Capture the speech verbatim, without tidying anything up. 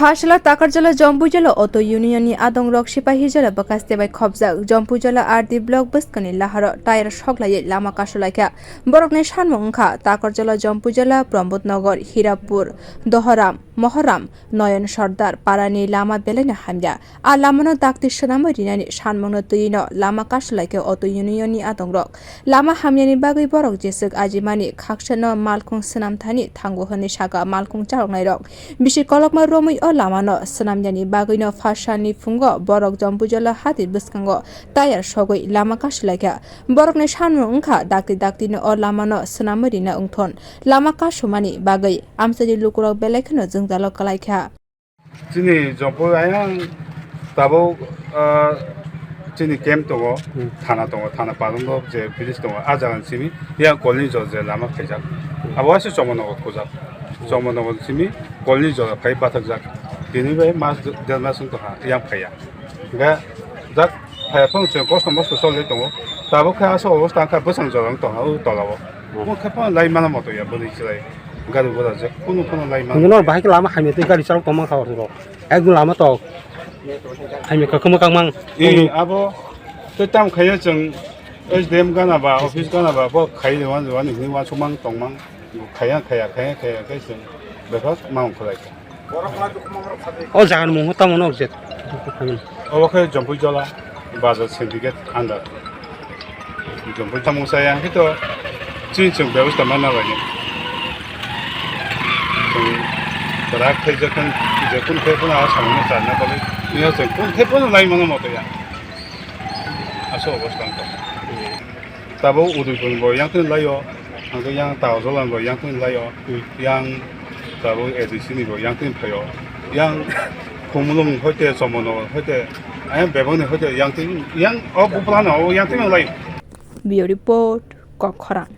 Phasala Takarjala Jompuijala Auto Union ni adongrok Sipahijola bwkhaste bai khopjak. Jompuijala R D block bwskangni laharo tire soklaiwi lama kasulaikha. Borokni sanmung wngkha Takarjala Jompuijala, Promodnagar, Hirapur, Dohoram, Mohoram, Noyon Sordar parani lama belaino hamya. A lamano dakti swnamwi rinani sanmungno twiwino lama kasulaikha Auto Union ni adongrok. Lama hamyani bagwi borok jeswk ajimani khaksano malkhung swnamthani thango hwnwi sakha malkhung chaloknairok. Bisi kolokma romwi o lamano swnamyani bagwino phasalni phungo borok Jompuijala hati bwskango tire sogwi lama kasulaikha. Borokni sanmung wngkha dakti daktino o lamano swnamwi rina wngthon. Lama kasumani bagwi amchaini lukurok belai kheno jwngjalo kwlaikha. Chini Jompui ayang tabuk, ah, chini camp tongo, Hmm. thana tongo, thana parongo je village tongo, ah jaga ni simi yang kolni jora je lama khaijak. Hmm. Abo waisa Chomornagar kujak. Chomornagar simi kolni jora phai bathakjak. Tini bai mas, der mas wng tongkha, yang phaiya. Hingkhe jak phaiya phano chwng kosto mosto cholwi tongo. Tabuk khe aswk obostha wngkha bwsang jora wng tongkha o tolao. Hmm. Bo khe phano lai mano moto ya bwrwi chwrai. Gari gura je kunu phano lai mano. Hwnwi no bahai khe lama hamya tei gari chalok tongma kha rok. Ekdom lama tok. Hamya kha kwma kangmang. Eh, abo tei tam khaiya chwng S D M gana ba, office gana ba, bo khai rwani rwani hwnwi uansukmang tongmang. Khaiya, khaiya, khaiya, khaiya, khai chwng bebak ma ongkhorlai kha. O jaga ni mung tamo no je. Obo khe Jompui Jola, Bazar Syndicate under. Jompui tamo sa yang khe to chini chwng bebostha manna bai ni. Chwng kwrak khai je kun, je kun khai kun a samung no charna bagwi. Iya chwng kun khai kun lai mano moto ya. Aso obostha wng tong. Tabuk Udaipur ni bo yang tini lai o, hingke yang Takarjala ni bo yang tini lai o, Hmm. yang tabuk A D C ni bo yang tini phai o, yang Khumulwng hoite Chomornagar hoite, ayang bebak ni hoite yang tini, yang o bupla no o yang tini lai. Bureau Report, Kokkhorang.